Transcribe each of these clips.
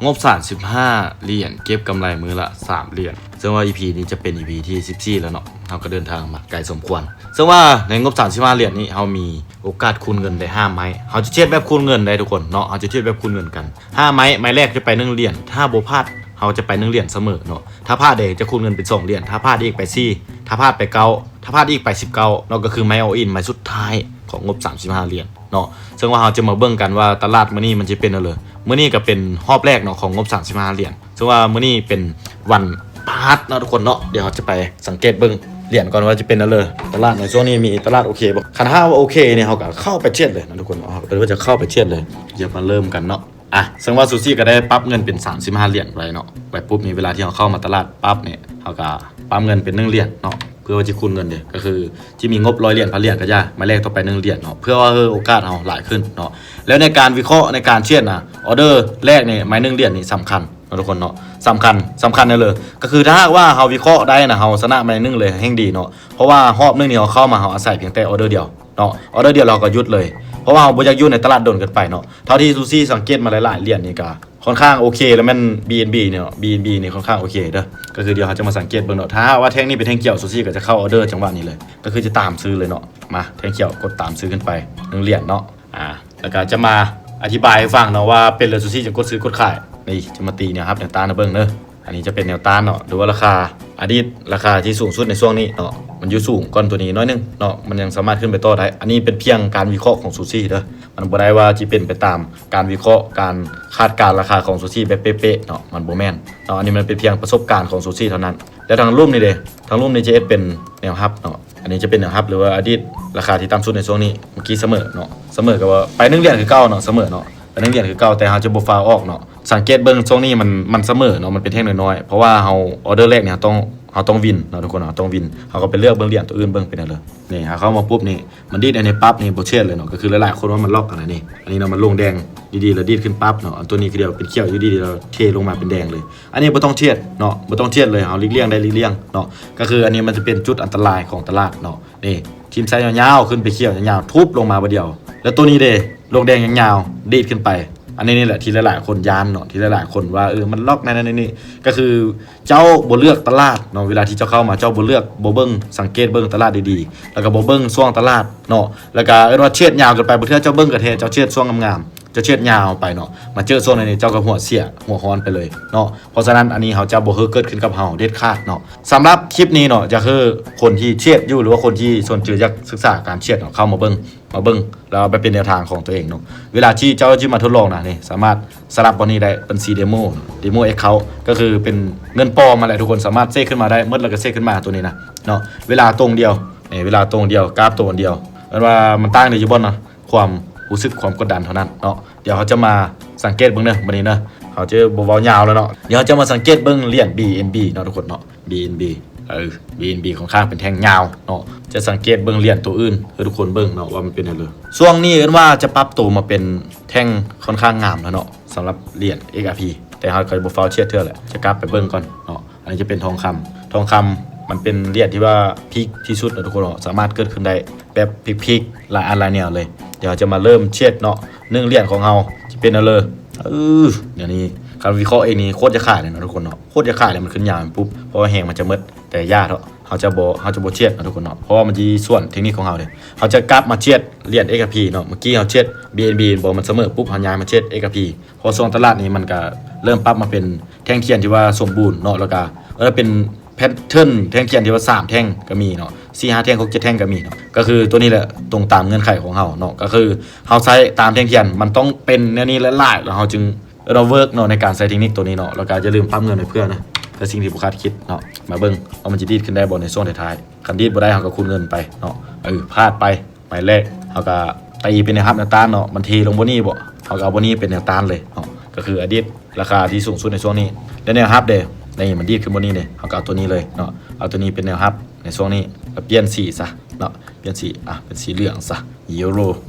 ງົບສາມສິບຫ້າຫຼຽນ ເກັບກຳໄລມື້ລະສາມຫຼຽນ. ເຊິ່ງວ່າອີພີນີ້ຈະເປັນອີພີທີສິບສີ່ແລ້ວເນາະ, ເຮົາກໍເດີນທາງມາໄກສົມຄວນ. ເຊິ່ງວ່າໃນງົບສາມສິບຫ້າຫຼຽນນີ້ ເຮົາມີໂອກາດຄູນເງິນໄດ້ຫ້າໄມ້. ເຮົາຈະເທຣດແບບຄູນເງິນໄດ້ທຸກຄົນເນາະ, ເຮົາຈະເທຣດແບບຄູນເງິນກັນ. ຫ້າໄມ້, ໄມ້ແລກຈະໄປໜຶ່ງຫຼຽນ, ຖ້າບໍ່ພາດ ເຮົາຈະໄປໜຶ່ງຫຼຽນສະເໝີເນາະ, ຖ້າພາດເດ ຈະຄູນເງິນເປັນສອງຫຼຽນ, ຖ້າພາດອີກໄປສີ່, ຖ້າພາດໄປເກົ້າ, ຖ້າພາດອີກໄປສິບເກົ້າເນາະ, ກໍຄືໄມ້ all in ໄມ້ສຸດທ້າຍຂອງງົບສາມສິບຫ້າຫຼຽນ ເນາະ. ເຊິ່ງວ່າເຮົາຈະມາເບິ່ງກັນວ່າຕະຫຼາດມື້ນີ້ມັນຈະເປັນແນວໃດ. ມື້ນີ້ກໍເປັນຮອບແລກເນາະ ຂອງງົບສາມສິບຫ້າຫຼຽນ. ເຊິ່ງວ່າມື້ນີ້ເປັນວັນພະຫັດເນາະທຸກຄົນເນາະ. ດຽວເຮົາຈະໄປສັງເກດເບິ່ງຫຼຽນກ່ອນວ່າຈະເປັນແນວໃດ. ຕະຫຼາດໃນຊ່ວງນີ້ມີຕະຫຼາດໂອເຄບໍ່? ຄັນຫາກວ່າໂອເຄນີ້ ເຮົາກໍເຂົ້າໄປເທຣດເລີຍເນາະທຸກຄົນເນາະ, ເຮົາກໍຈະເຂົ້າໄປເທຣດເລີຍ. ດຽວມາເລີ່ມກັນເນາະ. ອ່ະ ເຊິ່ງວ່າຊູຊິກໍໄດ້ປັບເງິນເປັນສາມສິບຫ້າຫຼຽນໄວ້ເນາະ. ໄວ້ປຸບນີ້ ເວລາທີ່ເຮົາເຂົ້າມາຕະຫຼາດປັບນີ້ ເຮົາກໍປັບເງິນເປັນໜຶ່ງຫຼຽນເນາະ, ເພື່ອວ່າຈະຄູນເງິນເດ້. ກໍຄື ທີ່ມີງົບຮ້ອຍຫຼຽນ ພັນຫຼຽນກໍຢ່າ, ໄມ້ແລກຕ້ອງໄປໜຶ່ງຫຼຽນເນາະ, ເພື່ອວ່າເອີ ໂອກາດເຮົາຫຼາຍຂຶ້ນເນາະ. ແລ້ວໃນການວິເຄາະ ໃນການເທຣດນະ ອໍເດີແລກນີ້ ໄມ້ໜຶ່ງຫຼຽນນີ້ສຳຄັນເນາະທຸກຄົນເນາະ, ສຳຄັນ ສຳຄັນແນວເລີຍ. ກໍຄືຖ້າຫາກວ່າເຮົາວິເຄາະໄດ້ນະ ເຮົາຊະນະໄມ້ໜຶ່ງເລີຍ ແຮ່ງດີເນາະ, ເພາະວ່າຮອບໜຶ່ງນີ້ເຮົາເຂົ້າມາ ເຮົາອາໄສພຽງແຕ່ອໍເດີດຽວເນາະ, ອໍເດີດຽວແລ້ວເຮົາກໍຢຸດເລີຍ, ເພາະວ່າເຮົາບໍ່ຢາກຢູ່ໃນຕະຫຼາດດົນເກີນໄປເນາະ. ເທົ່າທີ່ຊູຊິສັງເກດມາຫຼາຍໆຫຼຽນນີ້ກໍ ຂ້ອນຂ້າງໂອເຄ ແລ້ວແມ່ນ ບີເອັນບີ ເນາະ, ບີເອັນບີ ນີ້ຂ້ອນຂ້າງໂອເຄເດີ. ກໍຄືດຽວເຮົາຈະມາສັງເກດເບິ່ງເນາະ, ຖ້າຫາກວ່າແທ່ງນີ້ເປັນແທ່ງຂຽວ ຊູຊິກໍຈະເຂົ້າອໍເດີຈັງຫວະນີ້ເລີຍ, ກໍຄືຈະຕາມຊື້ເລີຍເນາະ. ມາ ແທ່ງຂຽວ ກົດຕາມຊື້ຂຶ້ນໄປໜຶ່ງຫຼຽນເນາະ. ອ່າ ແລ້ວກໍຈະມາອະທິບາຍໃຫ້ຟັງເນາະ ວ່າເປັນແລ້ວ ຊູຊິຈຶ່ງກົດຊື້ກົດຂາຍ. ນີ້ ຈະມາຕີແນວຮັບແນວຕ້ານໃຫ້ເບິ່ງເດີ. ອັນນີ້ຈະເປັນແນວຕ້ານເນາະ ຫຼືວ່າລາຄາອະດີດ ລາຄາທີ່ສູງສຸດໃນຊ່ວງນີ້ເນາະ, ມັນຢູ່ສູງກ່ອນຕົວນີ້ໜ້ອຍໜຶ່ງເນາະ, ມັນຍັງສາມາດຂຶ້ນໄປຕໍ່ໄດ້. ອັນນີ້ເປັນພຽງການວິເຄາະຂອງຊູຊິເດີ, ມັນບໍ່ໄດ້ວ່າຊິເປັນໄປຕາມ ການວິເຄາະ ການຄາດການລາຄາຂອງຊູຊິແບບເປະໆເນາະ, ມັນບໍ່ແມ່ນເນາະ. ອັນນີ້ມັນເປັນພຽງປະສົບການຂອງຊູຊິເທົ່ານັ້ນ. ແລ້ວທາງລຸ່ມນີ້ເດ ທາງລຸ່ມນີ້ຈະເຮັດເປັນແນວຮັບເນາະ. ອັນນີ້ຈະເປັນແນວຮັບ ຫຼືວ່າອະດີດລາຄາທີ່ຕ່ຳສຸດໃນຊ່ວງນີ້. ເມື່ອກີ້ສະເໝີເນາະ, ສະເໝີກໍວ່າໄປໜຶ່ງຫຼຽນຄືເກົ່າເນາະ, ສະເໝີເນາະ, ໄປໜຶ່ງຫຼຽນຄືເກົ່າ, ແຕ່ເຮົາຈະບໍ່ຟ້າວອອກເນາະ. ສັງເກດເບິ່ງຊ່ວງນີ້ມັນ ມັນສະເໝີເນາະ, ມັນເປັນແທ່ງນ້ອຍໆ ເພາະວ່າເຮົາ ອໍເດີແລກນີ້ເຮົາຕ້ອງ ເຮົາຕ້ອງວິນເນາະທຸກຄົນເນາະ, ເຮົາຕ້ອງວິນ. ເຮົາກໍໄປເລືອກເບິ່ງຫຼຽນຕົວອື່ນເບິ່ງເປັນແນວໃດ. ນີ້ ເຮົາເຂົ້າມາປຸບນີ້ ມັນດີດໃນນີ້ປັບນີ້ ບໍ່ເທຣດເລີຍເນາະ, ກໍຄືຫຼາຍໆຄົນວ່າມັນລັອກຫັ້ນນະ. ນີ້ ອັນນີ້ເນາະ ມັນລົງແດງດີໆ ແລ້ວດີດຂຶ້ນປັບເນາະ, ອັນຕົວນີ້ຄືດຽວເປັນຂຽວຢູ່ດີໆ ແລ້ວເທລົງມາເປັນແດງເລີຍ. ອັນນີ້ບໍ່ຕ້ອງເທຣດເນາະ, ບໍ່ຕ້ອງເທຣດເລີຍ, ເຮົາຫຼີກລ່ຽງໄດ້ຫຼີກລ່ຽງເນາະ. ກໍຄືອັນນີ້ມັນຈະເປັນຈຸດອັນຕະລາຍຂອງຕະຫຼາດເນາະ. ນີ້ ຖິ້ມໃສ່ຍາວໆ ຂຶ້ນໄປຂຽວຍາວໆ ທຸບລົງມາບາດດຽວ, ແລ້ວຕົວນີ້ເດ ລົງແດງຍາວໆ ດີດຂຶ້ນໄປ. ອັນນີ້ນີ້ແຫຼະທີ່ຫຼາຍໆຄົນຢ້ານເນາະ, ທີ່ຫຼາຍໆຄົນວ່າ ເອີ ມັນລັອກນັ້ນນີ້, ກໍຄື ເຈົ້າບໍ່ເລືອກຕະຫຼາດເນາະ, ເວລາທີ່ເຈົ້າເຂົ້າມາ ເຈົ້າບໍ່ເລືອກ ບໍ່ເບິ່ງ ສັງເກດເບິ່ງຕະຫຼາດດີໆ ແລ້ວກໍບໍ່ເບິ່ງຊ່ວງຕະຫຼາດເນາະ, ແລ້ວກໍເອີ້ນວ່າເທຣດຍາວເກີນໄປ. ບາງເທື່ອເຈົ້າເບິ່ງກະແທ ເຈົ້າເທຣດຊ່ວງງາມໆ ເຈົ້າເທຣດຍາວໄປເນາະ, ມາເຈີຊ່ວງນີ້ເຈົ້າກໍຫົວເສຍຫົວຮ້ອນໄປເລີຍເນາະ. ເພາະສະນັ້ນ ອັນນີ້ເຮົາຈະບໍ່ໃຫ້ເກີດຂຶ້ນກັບເຮົາເດັດຂາດເນາະ. ສຳລັບຄລິບນີ້ເນາະ ຢາກໃຫ້ຄົນທີ່ເທຣດຢູ່ ຫຼືວ່າຄົນທີ່ສົນໃຈຢາກສຶກສາການເທຣດເນາະ ເຂົ້າມາເບິ່ງ ມາເບິ່ງ ແລ້ວເອົາໄປເປັນແນວທາງຂອງຕົວເອງເນາະ. ເວລາທີ່ເຈົ້າຈະມາທົດລອງນະ ນີ້ ສາມາດສະຫຼັບບ່ອນນີ້ໄດ້ ບັນຊີເດໂມ ເດໂມແອັກເຄົາ ກໍຄືເປັນເງິນປອມຫັ້ນແຫຼະທຸກຄົນ, ສາມາດເຊກຂຶ້ນມາໄດ້ໝົດ ແລ້ວກໍເຊກຂຶ້ນມາຕົວນີ້ນະເນາະ. ເວລາຕົງດຽວ ນີ້ ເວລາຕົງດຽວ ກາບຕົງດຽວ ເອີ້ນວ່າມັນຕ່າງໄດ້ຢູ່ບ່ອນນະ ຄວາມຮູ້ສຶກ ຄວາມກົດດັນເທົ່ານັ້ນເນາະ. ດຽວເຮົາຈະມາສັງເກດເບິ່ງເດີ ບັດນີ້ເດີ, ເຮົາຈະບໍ່ເວົ້າຍາວແລ້ວເນາະ. ດຽວເຮົາຈະມາສັງເກດເບິ່ງຫຼຽນ ບີເອັນບີ ເນາະທຸກຄົນເນາະ. ບີເອັນບີ ເອີ ບີເອັນບີ ຂ້ອນຂ້າງເປັນແທ່ງຍາວເນາະ. ຈະສັງເກດເບິ່ງຫຼຽນຕົວອື່ນໃຫ້ທຸກຄົນເບິ່ງເນາະ ວ່າມັນເປັນແນວໃດ. ຊ່ວງນີ້ເອີ້ນວ່າຈະປັບໂຕມາເປັນແທ່ງຂ້ອນຂ້າງງາມແລ້ວເນາະ ສຳລັບຫຼຽນ ເອັກອາພີ ແຕ່ເຮົາກໍບໍ່ຟ້າວເທຣດເທື່ອແຫຼະ, ຈະກັບໄປເບິ່ງກ່ອນເນາະ. ອັນນີ້ຈະເປັນທອງຄຳ, ທອງຄຳມັນເປັນຫຼຽນທີ່ວ່າພີກທີ່ສຸດເນາະທຸກຄົນເນາະ, ສາມາດເກີດຂຶ້ນໄດ້ແບບພີກໆ ຫຼາຍອັນຫຼາຍແນວເລີຍ. ດຽວເຮົາຈະມາເລີ່ມເທຣດເນາະ, ໜຶ່ງຫຼຽນຂອງເຮົາຈະເປັນແນວໃດ. ເອີ ດຽວນີ້ຄັນວິເຄາະເອງນີ້ໂຄດຢາກຂາຍເລີຍເນາະທຸກຄົນເນາະ, ໂຄດຢາກຂາຍເລີຍ. ມັນຂຶ້ນຍາວແມ່ນປຸບ ເພາະວ່າແຮງມັນຈະໝົດ, ແຕ່ຢ່າເທາະ ເຮົາຈະບໍ່ ເຮົາຈະບໍ່ເທຣດເນາະທຸກຄົນເນາະ, ເພາະວ່າມັນຊິສວນເທັກນິກຂອງເຮົາເດ້. ເຮົາຈະກັບມາເທຣດຫຼຽນ ເອັກອາພີ ເນາະ. ເມື່ອກີ້ເຮົາເທຣດ ບີເອັນບີ ບໍ່ ມັນສະເໝີປຸບ ເຮົາຍ້າຍມາເທຣດ ເອັກອາພີ ເພາະຊ່ວງຕະຫຼາດນີ້ມັນກະເລີ່ມປັບມາເປັນແທ່ງຂຽນທີ່ວ່າສົມບູນເນາະ, ແລ້ວກະ ເອີ ເປັນແພັດເທີນແທ່ງຂຽນທີ່ວ່າສາມແທ່ງກໍມີເນາະ, ສີ່ຫ້າແທ່ງ ຫົກເຈັດແທ່ງກໍມີເນາະ. ກໍຄືຕົວນີ້ແຫຼະ ຕົງຕາມເງື່ອນໄຂຂອງເຮົາເນາະ, ກໍຄືເຮົາໃຊ້ຕາມແທ່ງຂຽນ ມັນຕ້ອງເປັນແນວນີ້ຫຼາຍໆ ແລ້ວເຮົາຈຶ່ງ ເອີ ເນາະ ເວີກເນາະ ໃນການໃຊ້ເທັກນິກຕົວນີ້ເນາະ. ແລ້ວກໍຢ່າລືມປັບເງິນໄວ້ເພື່ອນະ ເພື່ອສິ່ງທີ່ບໍ່ຄາດຄິດເນາະ. ມາເບິ່ງວ່າມັນຈະດີດຂຶ້ນໄດ້ບໍ່ໃນຊ່ວງທ້າຍໆ. ຄັນດີດບໍ່ໄດ້ ເຮົາກໍຄູນເງິນໄປເນາະ. ເອີ ພາດໄປ ໄມ້ແລກ ເຮົາກໍຕີເປັນແນວຮັບແນວຕ້ານເນາະ, ມັນເທລົງບ່ອນນີ້ບໍ່ ເຮົາກໍເອົາບ່ອນນີ້ເປັນແນວຕ້ານເລີຍເນາະ. ກໍຄືອະດີດລາຄາທີ່ສູງສຸດໃນຊ່ວງນີ້ ແລະ ແນວຮັບເດ ນີ້ ມັນດີດຂຶ້ນບ່ອນນີ້ເດ ເຮົາກໍເອົາຕົວນີ້ເລີຍເນາະ, ເອົາຕົວນີ້ເປັນແນວຮັບໃນຊ່ວງນີ້ ແລ້ວປ່ຽນສີຊະເນາະ, ປ່ຽນສີ ອ່ະ ເປັນສີເຫຼືອງຊະ ເຢໂລ.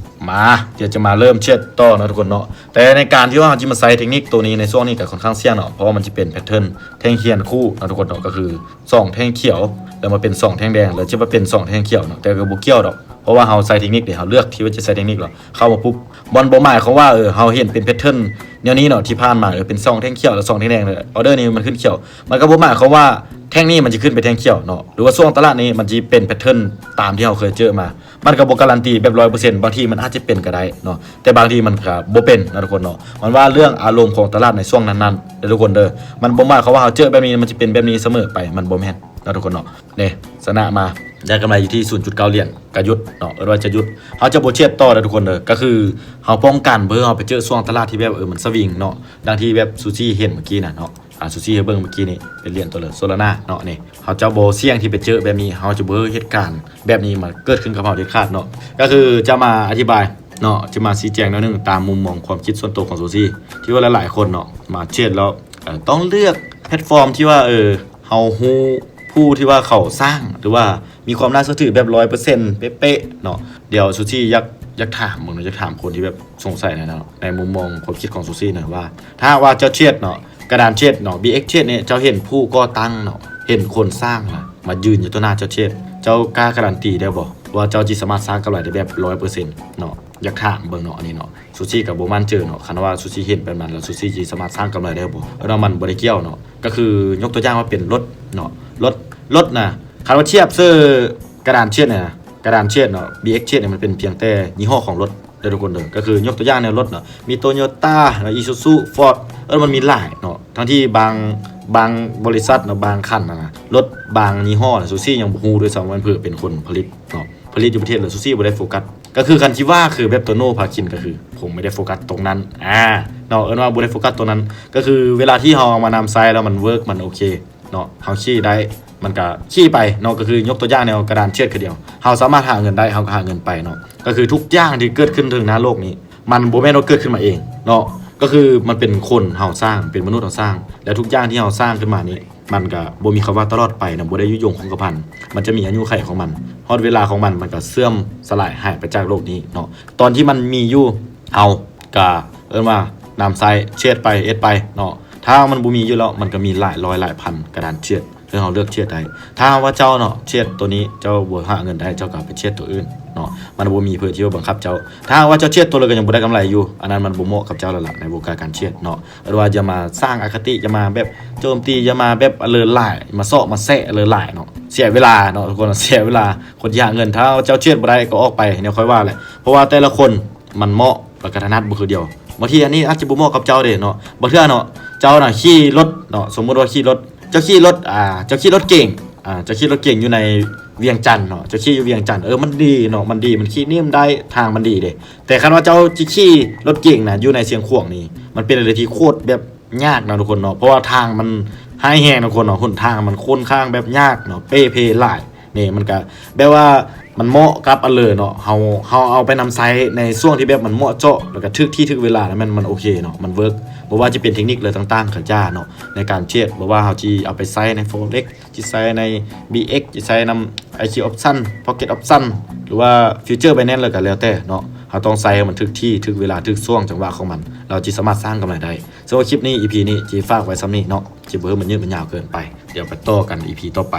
ມາ ດຽວຈະມາເລີ່ມເທຣດຕໍ່ເນາະທຸກຄົນເນາະ. ແຕ່ໃນການທີ່ວ່າເຮົາຈະມາໃຊ້ເທັກນິກໂຕນີ້ໃນຊ່ວງນີ້ກໍຄ່ອນຂ້າງສ່ຽງເນາະ, ເພາະວ່າມັນຈະເປັນແພັດເທີນແທ່ງຂຽນຄູ່ເນາະທຸກຄົນເນາະ, ກໍຄືສອງແທ່ງຂຽວ ແລ້ວມາເປັນສອງແທ່ງແດງ ແລ້ວຈະມາເປັນສອງແທ່ງຂຽວເນາະ. ແຕ່ກໍບໍ່ກ່ຽວດອກ ເພາະວ່າເຮົາໃສ່ເທັກນິກເດ້ ເຮົາເລືອກທີ່ວ່າຈະໃສ່ເທັກນິກແລ້ວ ເຂົ້າມາປຸບ ມັນບໍ່ໝາຍຄວາມວ່າ ເອີ ເຮົາເຫັນເປັນແພັດເທີນແນວນີ້ເນາະ ທີ່ຜ່ານມາ ເອີ ເປັນຊ່ອງແທ່ງຂຽວ ແລ້ວຊ່ອງແທ່ງແດງ ອໍເດີນີ້ມັນຂຶ້ນຂຽວ ມັນກໍບໍ່ໝາຍຄວາມວ່າແທ່ງນີ້ມັນຈະຂຶ້ນເປັນແທ່ງຂຽວເນາະ ຫຼືວ່າຊ່ວງຕະຫຼາດນີ້ມັນຈະເປັນແພັດເທີນຕາມທີ່ເຮົາເຄີຍເຈີມາ ມັນກໍບໍ່ກາຣັນຕີແບບຮ້ອຍເປີເຊັນ ບາງທີມັນອາດຈະເປັນກໍໄດ້ເນາະ ແຕ່ບາງທີມັນກໍບໍ່ເປັນນະທຸກຄົນເນາະ ມັນວ່າເລື່ອງອາລົມຂອງຕະຫຼາດໃນຊ່ວງນັ້ນໆເດີທຸກຄົນເດີ ມັນບໍ່ໝາຍຄວາມວ່າເຮົາເຈີແບບນີ້ ມັນຈະເປັນແບບນີ້ສະເໝີໄປ ມັນບໍ່ແມ່ນນະທຸກຄົນເນາະ. ນີ້ ຊະນະມາ ໄດ້ກຳໄລຢູ່ທີ່ສູນຈຸດເກົ້າຫຼຽນ ກະຢຸດເນາະ ເອີ້ນວ່າຈະຢຸດ ເຮົາຈະບໍ່ເທຣດຕໍ່ເດີທຸກຄົນເດີ ກໍຄືເຮົາປ້ອງກັນ ເພື່ອເຮົາໄປເຈີຊ່ວງຕະຫຼາດທີ່ແບບ ເອີ ມັນສະວິງເນາະ ດັ່ງທີ່ແບບຊູຊີເຫັນເມື່ອກີ້ນະເນາະ ອາ ຊູຊີໃຫ້ເບິ່ງເມື່ອກີ້ນີ້ ເປັນຫຼຽນໂຕເລີໂຊລານາເນາະ ນີ້ ເຮົາຈະບໍ່ສ່ຽງທີ່ໄປເຈີແບບນີ້ ເຮົາຈະບໍ່ເຮັດການແບບນີ້ມາເກີດຂຶ້ນກັບເຮົາເດັດຂາດເນາະ ກໍຄືຈະມາອະທິບາຍເນາະ ຈະມາຊີ້ແຈງໜ້ອຍໜຶ່ງ ຕາມມຸມມອງຄວາມຄິດສ່ວນໂຕຂອງຊູຊີ ທີ່ວ່າຫຼາຍໆຄົນເນາະ ມາເທຣດແລ້ວ ເອີ ຕ້ອງເລືອກແພລດຟອມທີ່ວ່າ ເອີ ເຮົາຮູ້ຜູ້ທີ່ວ່າເຂົາສ້າງ ຫຼືວ່າມີຄວາມໜ້າເຊື່ອຖືແບບຮ້ອຍເປີເຊັນເປະໆເນາະ ດຽວຊູຊີຢາກ ຢາກຖາມເບິ່ງເນາະ ຢາກຖາມຄົນທີ່ແບບສົງໄສແນວນັ້ນເນາະ ໃນມຸມມອງຄວາມຄິດຂອງຊູຊີນະວ່າ ຖ້າຫາກວ່າເຈົ້າເທຣດເນາະ ກະດານເທຣດເນາະ ບີເອັກເທຣດນີ້ ເຈົ້າເຫັນຜູ້ກໍ່ຕັ້ງເນາະ ເຫັນຄົນສ້າງນະ ມາຢືນຢູ່ຕໍ່ໜ້າເຈົ້າເທຣດ ເຈົ້າກ້າກາຣັນຕີໄດ້ບໍ່ ວ່າເຈົ້າຊິສາມາດສ້າງກຳໄລໄດ້ແບບຮ້ອຍເປີເຊັນເນາະ? ຢາກຖາມເບິ່ງເນາະ ອັນນີ້ເນາະ ຊູຊີກໍບໍ່ໝັ້ນໃຈເນາະ ຄັນວ່າຊູຊີເຫັນແບບນັ້ນແລ້ວ ຊູຊີຊິສາມາດສ້າງກຳໄລໄດ້ບໍ່? ເອີ ເນາະ ມັນບໍ່ໄດ້ກ່ຽວເນາະ ກໍຄືຍົກຕົວຢ່າງວ່າເປັນລົດເນາະ ລົດ ລົດນະ ຄັນວ່າທຽບໃສ່ກະດານເທຣດນະ ກະດານເທຣດເນາະ ບີເອັກເທຣດນີ້ ມັນເປັນພຽງແຕ່ຍີ່ຫໍ້ຂອງລົດເດີທຸກຄົນເດີ ກໍຄືຍົກຕົວຢ່າງແນວລົດເນາະ ມີໂຕໂຍຕ້າເນາະ ອີຊູຊູ ຟອດ ເອີ ມັນມີຫຼາຍເນາະ ທັງທີ່ບາງ ບາງບໍລິສັດເນາະ ບາງຄັນນະ ລົດບາງຍີ່ຫໍ້ນະ ຊູຊີຍັງບໍ່ຮູ້ດ້ວຍຊ້ຳວ່າມັນເຜີເປັນຄົນຜະລິດເນາະ ຜະລິດຢູ່ປະເທດ ແລ້ວຊູຊີບໍ່ໄດ້ໂຟກັສ ກໍຄືຄັນຊິວ່າຄືແບບໂຕໂນພາຄິນ ກໍຄືຜົມໄມ່ໄດ້ໂຟກັສຕົງນັ້ນ ອາ ເນາະ ເອີ້ນວ່າບໍ່ໄດ້ໂຟກັສຕົງນັ້ນ ກໍຄືເວລາທີ່ເຮົາເອົາມານຳໃຊ້ແລ້ວມັນເວີກ ມັນໂອເຄເນາະ ເຮົາຂີ່ໄດ້ ມັນກໍຂີ່ໄປເນາະ ກໍຄືຍົກຕົວຢ່າງແນວກະດານເທຣດຄືດຽວ ເຮົາສາມາດຫາເງິນໄດ້ ເຮົາກໍຫາເງິນໄປເນາະ ກໍຄືທຸກຢ່າງທີ່ເກີດຂຶ້ນເທິງໜ້າໂລກນີ້ ມັນບໍ່ແມ່ນວ່າເກີດຂຶ້ນມາເອງເນາະ ກໍຄືມັນເປັນຄົນເຮົາສ້າງ ເປັນມະນຸດເຮົາສ້າງ ແລະ ທຸກຢ່າງທີ່ເຮົາສ້າງຂຶ້ນມານີ້ ມັນກະບໍ່ມີຄຳວ່າຕະຫຼອດໄປນະ ບໍ່ໄດ້ຢູ່ຍົງຄົງກະພັນ ມັນຈະມີອາຍຸໄຂຂອງມັນ ຮອດເວລາຂອງມັນ ມັນກະເສື່ອມສະຫຼາຍຫາຍໄປຈາກໂລກນີ້ເນາະ ຕອນທີ່ມັນມີຢູ່ ເຮົາກະເອີ້ນວ່ານຳໃຊ້ ເທຣດໄປ ເຮັດໄປເນາະ ຖ້າມັນບໍ່ມີຢູ່ແລ້ວ ມັນກະມີຫຼາຍຮ້ອຍຫຼາຍພັນກະດານເທຣດ ໃຫ້ເຮົາເລືອກເທຣດໄດ້ ຖ້າຫາກວ່າເຈົ້າເນາະ ເທຣດໂຕນີ້ ເຈົ້າບໍ່ຫາເງິນໄດ້ ເຈົ້າກະໄປເທຣດໂຕອື່ນເນາະ ມັນບໍ່ມີເພິ່ນທີ່ວ່າບັງຄັບເຈົ້າ ຖ້າຫາກວ່າເຈົ້າເທຣດໂຕເລີຍກໍຍັງບໍ່ໄດ້ກຳໄລຢູ່ ອັນນັ້ນມັນບໍ່ເໝາະກັບເຈົ້າແລ້ວລະ ໃນວົງການການເທຣດເນາະ ເອີ້ນວ່າຢ່າມາສ້າງອະຄະຕິ ຢ່າມາແບບໂຈມຕີ ຢ່າມາແບບເລີຫຼາຍ ມາເຊາະມາແຊະເລີຫຼາຍເນາະ ເສຍເວລາເນາະທຸກຄົນ ເສຍເວລາ ຄົນທີ່ຫາເງິນ ຖ້າເຈົ້າເທຣດບໍ່ໄດ້ກໍອອກໄປ ແນວຂ້ອຍວ່າແຫຼະ ເພາະວ່າແຕ່ລະຄົນມັນເໝາະ ແລ້ວກໍຖະໜັດບໍ່ຄືດຽວ ບາງທີອັນນີ້ອາດຈະບໍ່ເໝາະກັບເຈົ້າເດ້ເນາະ ບາງເທື່ອເນາະ ເຈົ້ານະຂີ່ລົດເນາະ ສົມມຸດວ່າຂີ່ລົດ ເຈົ້າຂີ່ລົດ ອ່າ ເຈົ້າຂີ່ລົດເກັງ ອ່າ ເຈົ້າຂີ່ລົດເກັງຢູ່ໃນວຽງຈັນເນາະ ເຈົ້າຂີ່ຢູ່ວຽງຈັນ ເອີ ມັນດີເນາະ ມັນດີ ມັນຂີ່ນິ້ມໄດ້ ທາງມັນດີເດ້ ແຕ່ຄັນວ່າເຈົ້າຊິຂີ່ລົດເກັງນະ ຢູ່ໃນຊຽງຂວາງນີ້ ມັນເປັນເລື່ອງທີ່ໂຄດແບບ ຍາກເນາະທຸກຄົນເນາະ ເພາະວ່າທາງມັນຮ້າຍແຮງທຸກຄົນເນາະ ຫົນທາງມັນຄ່ອນຂ້າງແບບຍາກເນາະ ເປ່ເພຫຼາຍ ນີ້ມັນກະແບບວ່າມັນເໝາະກັບອັນເລີເນາະ ເຮົາ ເຮົາເອົາໄປນຳໃຊ້ໃນຊ່ວງທີ່ແບບມັນເໝາະເຈາະ ແລ້ວກະຖືກທີ່ຖືກເວລາ ແລ້ວມັນ ມັນໂອເຄເນາະ ມັນເວີກ ບໍ່ວ່າຈະເປັນເທັກນິກເລີຕ່າງໆກະຢ່າເນາະ ໃນການເທຣດ ບໍ່ວ່າເຮົາຊິເອົາໄປໃຊ້ໃນ Forex ຊິໃຊ້ໃນ ບີເອັກ ຊິໃຊ້ນຳ ໄອຄິວ Option Pocket Option ຫຼືວ່າ Future Binance ເລີກະແລ້ວແຕ່ເນາະ ເຮົາຕ້ອງໃຊ້ໃຫ້ມັນຖືກທີ່ ຖືກເວລາ ຖືກຊ່ວງຈັງຫວະຂອງມັນ ເຮົາຈຶ່ງສາມາດສ້າງກຳໄລໄດ້. ສຳລັບຄລິບນີ້ ອີພີນີ້ ຊິຝາກໄວ້ສ່ຳນີ້ເນາະ ຊິບໍ່ໃຫ້ມັນຍືດມັນຍາວເກີນໄປ ດຽວໄປຕໍ່ກັນ ອີພີຕໍ່ໄປ.